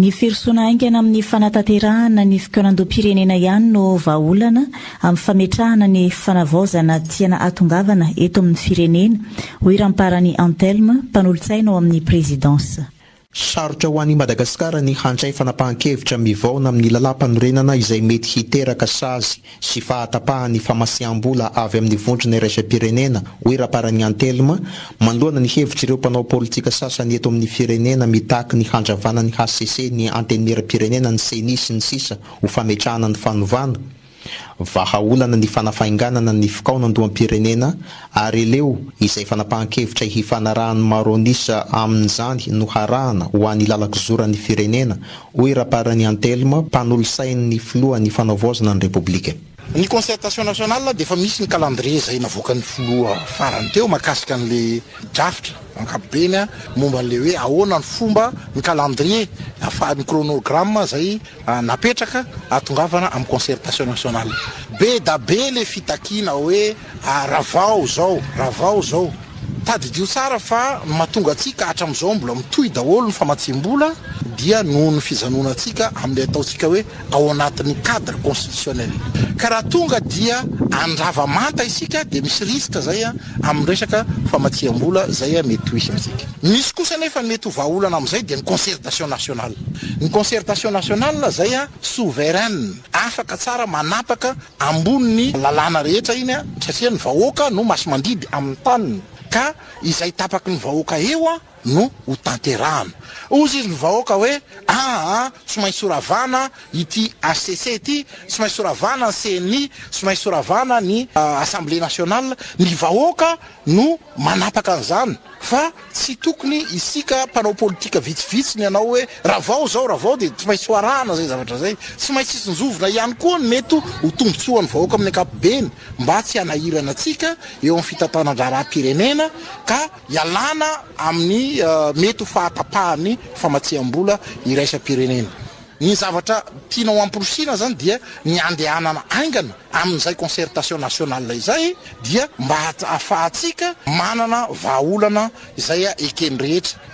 Ny firosoana haingana amin'ny fanatanterahana ny fikaonandoham-pirenena ihany no vahaolana amin'ny fametrahana ny fanavaozana tiana hahatongavana eto amin'ny firenena, hoy Ramparany Anthelme, mpanolotsaina ao amin'ny Prezidansa. Sarotra ho an'i Madagasikara ny handray fanapahan-kevitra mivaona amin'ny lalàmpanorenana izay mety hiteraka sazy sy fahatapahan'ny famasiam-bola avy amin'ny vondrona iraisam-pirenena, hoy Raparany Anthelme, manoloana ny hevitr'ireo mpanao politika sasany eto amin'ny firenena mitaky ny handravana ny hcc, ny Antenimierampirenena, ny Ceni, sy ny sisa ho fametrahana ny fanovana. Vahaolana ny fanafainganana ny fikaonandoham-pirenena ary aleo izay fanapahan-kevitra hifanarahan'ny maro an'isa amin'izany no harahana ho an'ny lalan-kizoran'ny firenena, hoy Raparany Anthelme, mpanolotsain'ny filohan'ny Fanavaozana ny Repoblika. Ny concertation nationale dia efa misy ny calendrier izay navoakan'ny filoha farany teo mahakasika an'ilay drafitra ankapobeny momba an'ilay hoe ahoana ny fomba, ny calendrier, ny chronogramme izay napetraka ahatongavana amin'ny concertation nationale. Be da be le fitakiana hoe ravao zao, ravao zao. Tadidio tsara fa ny mahatonga antsika hatramin'izao mbola mitohy daholo ny famatsiam-bola dia noho ny fijanonantsika amin'ilay ataontsika hoe ao anatin'ny cadre constitutionnel. Ka raha tonga dia handrava manta isika dia misy risque zay amin'ny resaka famatsiam-bola izay mety ho hisy amintsika. Misy kosa anefa ny mety ho vahaolana amin'izay dia ny concertation nationale. Ny concertation nationale izay souveraine, afaka tsara manapaka ambonin'ny lalàna rehetra iny satria ny vahoaka no masi-mandidy amin'ny taniny ka izay tapaky ny vahoaka eo no ho tanterahana. Hozy izy ny vahoaka hoe aa tsy maintsy ho ravana ity HCC ity, tsy maintsy ho ravana ny CNI, tsy maintsy ho ravana ny Assemblée nationale, ny vahoaka no manapaka an'izany fa tsy tokony isika mpanao politika vitsivitsy ny hanao hoe ravao izao, ravao dia tsy maintsy ho arahana izay zavatra izay. Tsy maintsy tsinjovina ihany koa ny mety ho tombotsoan'ny vahoaka amin'ny ankapobeny mba tsy hanahirana antsika eo amin'ny fitantanan-draharaham-pirenena ka Ialana amin'ny mety ho fahatapahan'ny famatsiam-bola iraisam-pirenena. Ny zavatra tiana ho amporisiana izany dia ny handehanana haingana amin'izay concertation nationale izay dia mba hahafahantsika manana vahaolana izay eken'ny rehetra.